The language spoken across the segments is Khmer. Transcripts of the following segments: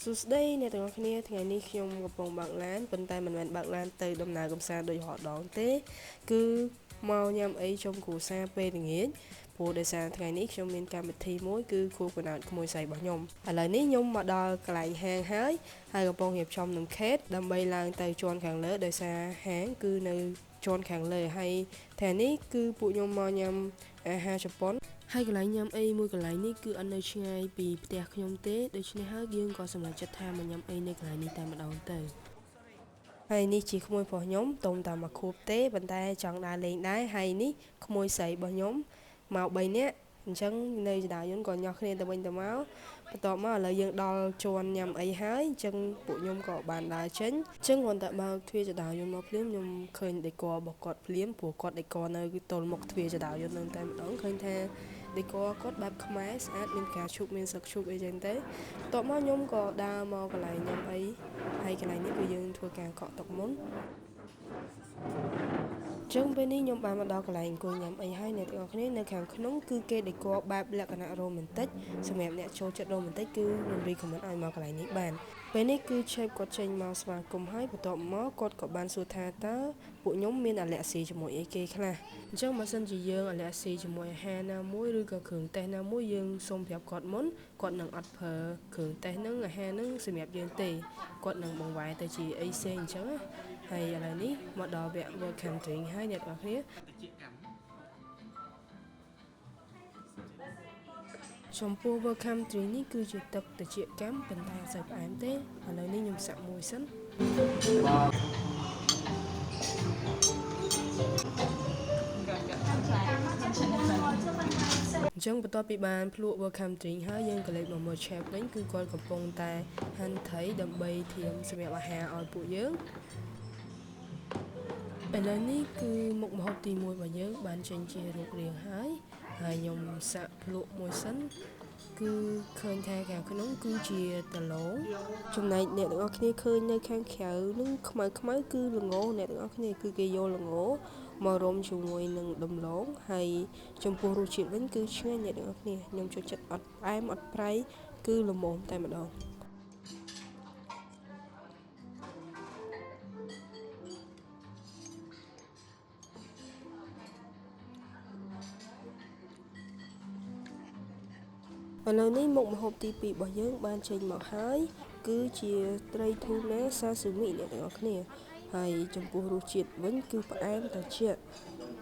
សួស្តីអ្នកទាំងអស់គ្នាថ្ងៃនេះខ្ញុំកំពុងបើកឡានប៉ុន្តែមិនមែនបើកឡានទៅដំណើរកម្សាន្តដូចរាល់ដងទេគឺមកញ៉ាំអីជុំគ្រួសារពេលល្ងាចព្រោះដោយសារថ្ងៃនេះខ្ញុំមានកម្មវិធីមួយគឺខួបកំណើតក្មួយស្រីរបស់ខ្ញុំឥឡូវនេះខ្ញុំមកដល់កន្លែងហាងហើយហើយកំពុងរៀបចំនំខេតដើម្បីឡើងទៅជាន់ខាងលើដោយសារហាងគឺនៅជាន់ខាងលើហើយថ្ងៃនេះគឺពួកខ្ញុំមកញ៉ាំអាហារជប៉ុនហើយកន្លែងញ៉ាំអីមួយកន្លែងនេះគឺអត់នៅឆ្ងាយពីផ្ទះខ្ញុំទេដូច្នេះហើយយើងក៏សម្រេចចិត្តថាមកញ៉ាំអីនៅកន្លែងនេះតែម្ដងទៅហើយនេះជាក្មួយប្រុសខ្ញុំទុំតែមួយខួបទេប៉ុន្តែចង់ដើរលេងដែរហើយនេះក្មួយស្រីរបស់ខ្ញុំមក3នាក់អញ្ចឹងនៅចដាយន្តក៏ញាស់គ្នាទៅវិញទៅមកបន្ទាប់មកឥឡូវយើងដល់ជាន់ញ៉ាំអីហើយអញ្ចឹងពួកខ្ញុំក៏បានដើរចេញអញ្ចឹងគ្រាន់តែបើកទ្វារចដាយន្តមកភ្លាមខ្ញុំឃើញដេករបស់គាត់ភ្លាមព្រោះគាត់ដេកនៅទល់មុខទ្វារចដាយន្តនឹងតែម្ដងឃើញថាដេកគាត់បែបខ្មែរស្អាតមានផ្កាឈូកមានស្លឹកឈូកអីចឹងទៅបន្ទាប់មកខ្ញុំក៏ដើរមកកន្លែងញ៉ាំអីហើយកន្លែងនេះគឺយើងធ្វើការកក់ទុកមុនចឹងពេលនេះខ្ញុំបានមកដល់កន្លែងអង្គុយញ៉ាំអីហើយអ្នកទាំងអស់គ្នានៅខាងក្នុងគឺគេដេកបែបលក្ខណៈរ៉ូមែនទិកសម្រាប់អ្នកចូលចិត្តរ៉ូមែនទិកគឺខ្ញុំ recommend ឲ្យមកកន្លែងនេះបានពេលនេះគឺ chef គាត់ចេញមកស្វាគមន៍ហើយបន្ទាប់មកគាត់ក៏បានសួរថាតើពួកខ្ញុំមានអាឡែស៊ីជាមួយអីគេខ្លះអញ្ចឹងបើសិនជាយើងអាឡែស៊ីជាមួយអាហារណាមួយឬក៏គ្រឿងទេសណាមួយយើងសូមប្រាប់គាត់មុនគាត់នឹងអត់ប្រើគ្រឿងទេសហ្នឹងអាហារហ្នឹងសម្រាប់យើងទេគាត់នឹងបង្វែរទៅជាអីផ្សេងអញ្ចឹងណាហើយឥឡូវនេះមកដល់វគ្គ welcome drink ហើយអ្នកទាំងអស់គ្នាចំពោះ welcome drink នេះគឺជាទឹកត្រចៀកកម្មប៉ុន្តែអត់សូវផ្អែមទេឥឡូវនេះខ្ញុំសាក់មួយសិនអញ្ចឹងបន្ទាប់ពីបានភ្លក់ welcome drink ហើយយើងក៏លេចមកមើល chef វិញគឺគាត់កំពុងតែហាន់ត្រីដើម្បីត្រៀមសម្រាប់អាហារឲ្យពួកយើងឥឡូវនេះគឺមុខម្ហូបទី1របស់យើងបានចេញជារូបរាងហើយហើយខ្ញុំសាក់ភ្លក់មួយសិនគឺឃើញថាខាងក្នុងគឺជាដឡងចំណែកអ្នកទាំងអស់គ្នាឃើញនៅខាងក្រៅនឹងខ្មៅខ្មៅគឺល្ងអ្នកទាំងអស់គ្នាគឺគេយកល្ងមករំជាមួយនឹងដំឡូងហើយចំពោះរសជាតិវិញគឺឆ្ងាញ់អ្នកទាំងអស់គ្នាខ្ញុំចូលចិត្តអត់ផ្អែមអត់ប្រៃគឺល្មមតែម្ដងឥឡូវនេះមុខម្ហូបទី2របស់យើងបានចេញមកហើយគឺជាត្រីធូណាសាស៊ូមីអ្នកទាំងអស់គ្នាហើយចំពោះរសជាតិវិញគឺផ្អែមត្រជាក់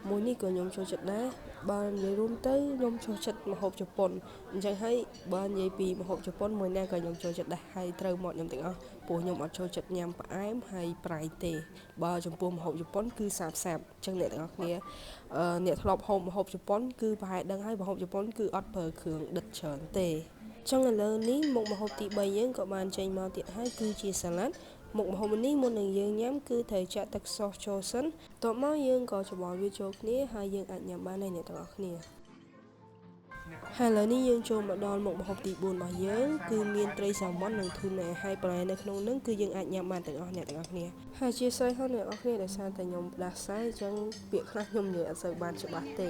មួយនេះក៏ខ្ញុំចូលចិត្តដែរបើនិយាយរួមទៅខ្ញុំចូលចិត្តម្ហូបជប៉ុនអញ្ចឹងហើយបើនិយាយពីម្ហូបជប៉ុនមួយណាក៏ខ្ញុំចូលចិត្តដែរហើយត្រូវមកខ្ញុំទាំងអស់ព្រោះខ្ញុំអត់ចូលចិត្តញ៉ាំផ្អែមហើយប្រៃទេបើចំពោះម្ហូបជប៉ុនគឺសាបសាបអញ្ចឹងអ្នកទាំងអស់គ្នាអ្នកធ្លាប់ហូបម្ហូបជប៉ុនគឺប្រហែលដឹងហើយម្ហូបជប៉ុនគឺអត់ប្រើគ្រឿងដិតច្រើនទេចឹងឥឡូវនេះមុខម្ហូបទី3យើងក៏បានចេញមកទៀតហើយគឺជាសាឡាត់មុខម្ហូបនេះមុននឹងយើងញ៉ាំគឺត្រូវចាក់ទឹកសសចូលសិនបន្ទាប់មកយើងក៏ច្របល់វាចូលគ្នាហើយយើងអាចញ៉ាំបានហើយអ្នកទាំងអស់គ្នាហើយឥឡូវនេះយើងចូលមកដល់មុខម្ហូបទី4របស់យើងគឺមានត្រីសាម៉ុននិងធូណាហើយបន្លែនៅក្នុងនឹងគឺយើងអាចញ៉ាំបានទាំងអស់អ្នកទាំងអស់គ្នាហើយជាស្រ័យហោះអ្នកទាំងអស់គ្នាដោយសារតែខ្ញុំផ្ដាសាយអញ្ចឹងពាក្យខ្លះខ្ញុំនិយាយអត់សូវបានច្បាស់ទេ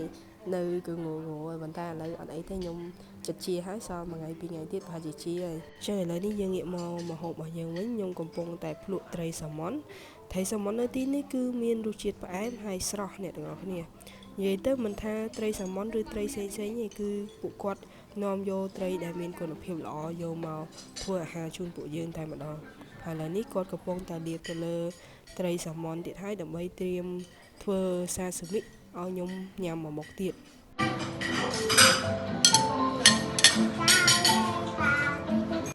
នៅគឺងងហើយប៉ុន្តែឥឡូវអត់អីទេខ្ញុំចិត្តជាហើយសល់មួយថ្ងៃពីរថ្ងៃទៀតប្រហែលជាជាហើយអញ្ចឹងឥឡូវនេះយើងងាកមកម្ហូបរបស់យើងវិញខ្ញុំកំពុងតែភ្លក់ត្រីសាម៉ុនត្រីសាម៉ុននៅទីនេះគឺមានរសជាតិផ្អែមហើយស្រស់អ្នកទាំងអស់គ្នានិយាយទៅមិនថាត្រីសាម៉ុនឬត្រីផ្សេងៗទេគឺពួកគាត់នាំយកត្រីដែលមានគុណភាពល្អយកមកធ្វើអាហារជូនពួកយើងតែម្ដងហើយឥឡូវនេះគាត់កំពុងតែលាបទៅលើត្រីសាម៉ុនទៀតហើយដើម្បីត្រៀមធ្វើសាស៊ូមិឲ្យខ្ញុំញ៉ាំមួយមុខទៀត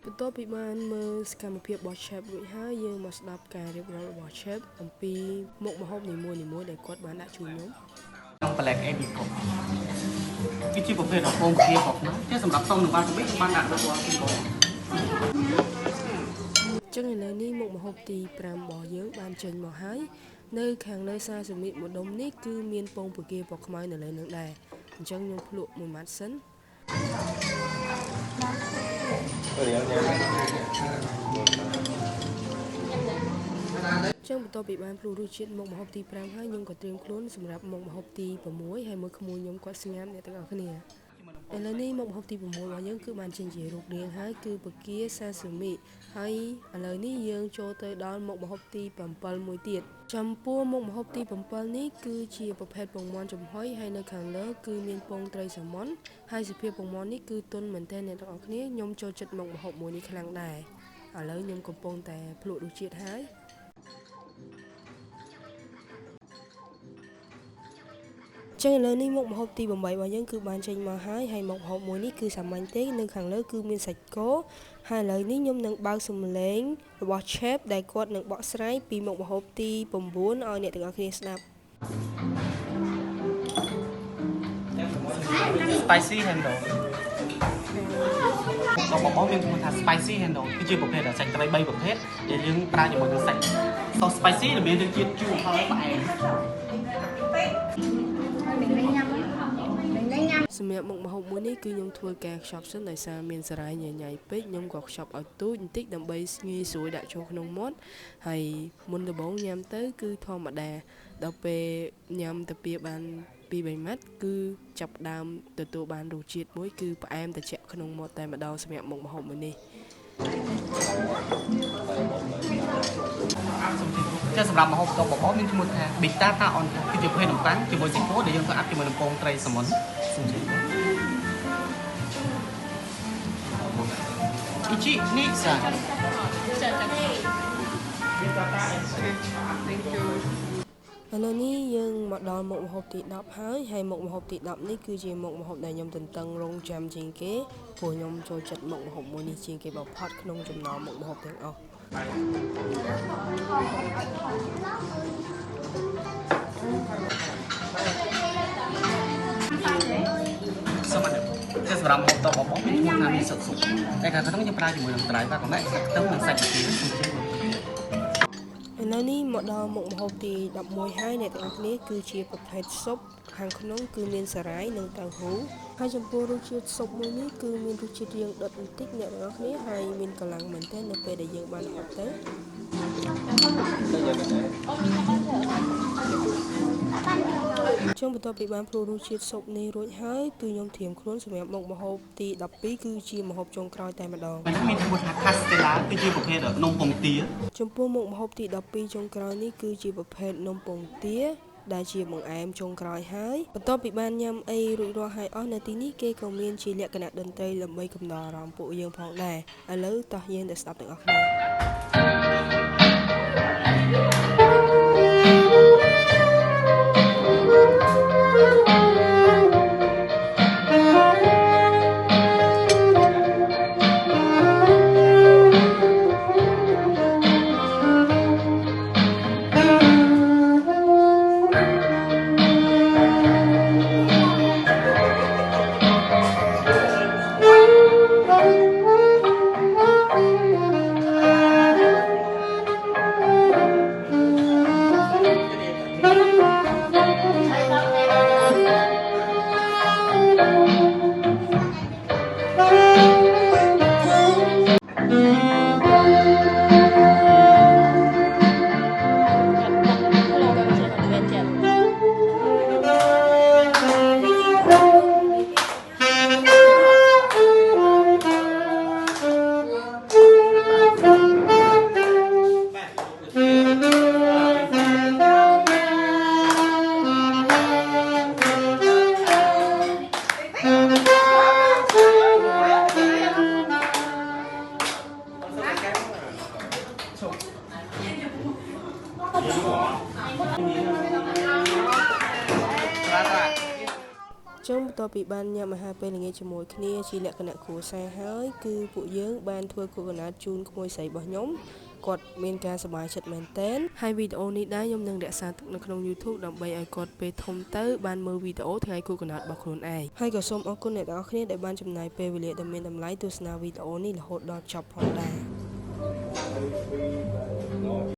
បន្ទាប់ពីបានមើលសកម្មភាពរបស់ chef រួចហើយយើងមកស្ដាប់ការរៀបរាប់របស់ chef អំពីមុខម្ហូបនីមួយៗដែលគាត់បានដាក់ជូនខ្ញុំក្នុង Black Ebiko គឺជាប្រភេទរបស់ពងទារបស់ខ្ញុំតែសម្រាប់សុំនឹងវ៉ាសាប៊ីបានដាក់ទៅដល់ទីបងចឹងឥឡូវនេះមុខម្ហូបទី5របស់យើងបានចេញមកហើយនៅខាងលើសាស៊ូមិមួយដុំនេះគឺមានពងពគាពណ៌ខ្មៅនៅលើនឹងដែរអញ្ចឹងខ្ញុំភ្លក់មួយម៉ាត់សិនចឹងបន្ទាប់ពីបានភ្លក់រសជាតិមុខម្ហូបទី5ហើយខ្ញុំក៏ត្រៀមខ្លួនសម្រាប់មុខម្ហូបទី6ហើយមើលក្មួយខ្ញុំគាត់ស្ងាត់អ្នកទាំងអស់គ្នា ឥឡូវនេះមុខម្ហូបទី6របស់យើងគឺបានចេញជារូបរាងហើយគឺបង្គាសាស៊ូមិហើយឥឡូវនេះយើងចូលទៅដល់មុខម្ហូបទី7មួយទៀតចំពោះមុខម្ហូបទី7នេះគឺជាប្រភេទពងមាន់ចំហុយហើយនៅខាងលើគឺមានពងត្រីសាម៉ុនហើយសភាពពងមាន់នេះគឺទន់មែនទែនអ្នកទាំងអស់គ្នាខ្ញុំចូលចិត្តមុខម្ហូបមួយនេះខ្លាំងដែរឥឡូវខ្ញុំកំពុងតែភ្លក់រសជាតិហើយចឹងឥឡូវនេះមុខម្ហូបទី8របស់យើងគឺបានចេញមកហើយហើយមុខម្ហូបមួយនេះគឺសាមញ្ញទេនៅខាងលើគឺមានសាច់គោហើយឥឡូវនេះខ្ញុំនឹងបើកសំឡេងរបស់ chef ដែលគាត់នឹងបកស្រាយពីមុខម្ហូបទី9ឲ្យអ្នកទាំងអស់គ្នាស្ដាប់ Spicy handle របស់មានឈ្មោះថា spicy handle គឺជាប្រភេទសាច់ត្រី3ប្រភេទដែលយើងប្រើជាមួយនឹងសាច់សោស spicy ដែលមានរសជាតិជូរហើយផ្អែម សម្រាប់មុខម្ហូបមួយនេះគឺខ្ញុំធ្វើការខ្ចប់សិនដោយសារមានសារាយញញ៉ៃពេកខ្ញុំក៏ខ្ចប់ឲ្យទូចបន្តិចដើម្បីងាយស្រួលដាក់ចូលក្នុងមាត់ហើយមុនដំបូងញ៉ាំទៅគឺធម្មតាដល់ពេលញ៉ាំទៅពីបាន2-3ម៉ាត់គឺចាប់ផ្ដើមទទួលបានរសជាតិមួយគឺផ្អែមត្រជាក់ក្នុងមាត់តែម្ដងសម្រាប់មុខម្ហូបមួយនេះ ចាសម្រាប់ម្ហូបរបស់បងមានឈ្មោះថា Bitata on គឺជាប្រភេទនំប៉័ងជាមួយសាច់គោដែលយើងធ្វើអាប់ជាមួយនំពងត្រីសាម៉ុនសូមជម្រាបអ៊ីជីនីសា ឥឡូវនេះយើងមកដល់មុខម្ហូបទី10ហើយហើយមុខម្ហូបទី10នេះគឺជាមុខម្ហូបដែលខ្ញុំទន្ទឹងរង់ចាំជាងគេព្រោះខ្ញុំចូលចិត្តមុខម្ហូបមួយនេះជាងគេបំផុតក្នុងចំណោមមុខម្ហូបទាំងអស់ សូមអរគុណចាសម្រាប់មុខតបបងមានឈ្មោះថាមីសុសុតែខាងក្នុងយើងប្រើជាមួយនឹងត្រៃបាកម៉ែសាច់ខ្ទឹមនិងសាច់កាទៀសូមជម្រាប ឥឡូវនេះមកដល់មុខម្ហូបទី11ហើយអ្នកទាំងអស់គ្នាគឺជាប្រភេទស៊ុបខាងក្នុងគឺមានសារាយនិងតៅហ៊ូហើយចំពោះរសជាតិស៊ុបមួយនេះគឺមានរសជាតិរាងដុតបន្តិចអ្នកទាំងអស់គ្នាហើយមានកម្លាំងមែនទែននៅពេលដែលយើងបានហូបទៅចឹងបន្ទាប់ពីបានភ្លក់រសជាតិស៊ុបនេះរួចហើយគឺខ្ញុំត្រៀមខ្លួនសម្រាប់មុខម្ហូបទី12គឺជាម្ហូបចុងក្រោយតែម្ដង នេះមានឈ្មោះថា Castella គឺជាប្រភេទនំពងទា ចំពោះមុខម្ហូបទី12ចុងក្រោយនេះគឺជាប្រភេទនំពងទាដែលជាបង្អែមចុងក្រោយហើយបន្ទាប់ពីបានញ៉ាំអីរួចរាល់ហើយអស់នៅទីនេះគេក៏មានជាលក្ខណៈតន្ត្រីដើម្បីកំណត់អារម្មណ៍ពួកយើងផងដែរឥឡូវតោះយើងទៅស្ដាប់ទាំងអស់គ្នា ចឹងបន្ទាប់ពីបានញ៉ាំអាហារពេលល្ងាចជាមួយគ្នាជាលក្ខណៈគ្រួសារហើយគឺពួកយើងបានធ្វើគូកណាត់ជូនក្មួយស្រីរបស់ខ្ញុំគាត់មានការសប្បាយចិត្តមែនទែនហើយវីដេអូនេះដែរខ្ញុំនឹងរក្សាទុកនៅក្នុង YouTube ដើម្បីឲ្យគាត់ពេលធំទៅបានមើលវីដេអូថ្ងៃគូកណាត់របស់ខ្លួនឯងហើយក៏សូមអរគុណអ្នកទាំងអស់គ្នាដែលបានចំណាយពេលវេលាដ៏មានតម្លៃទស្សនាវីដេអូនេះរហូតដល់ចប់ផងដែរ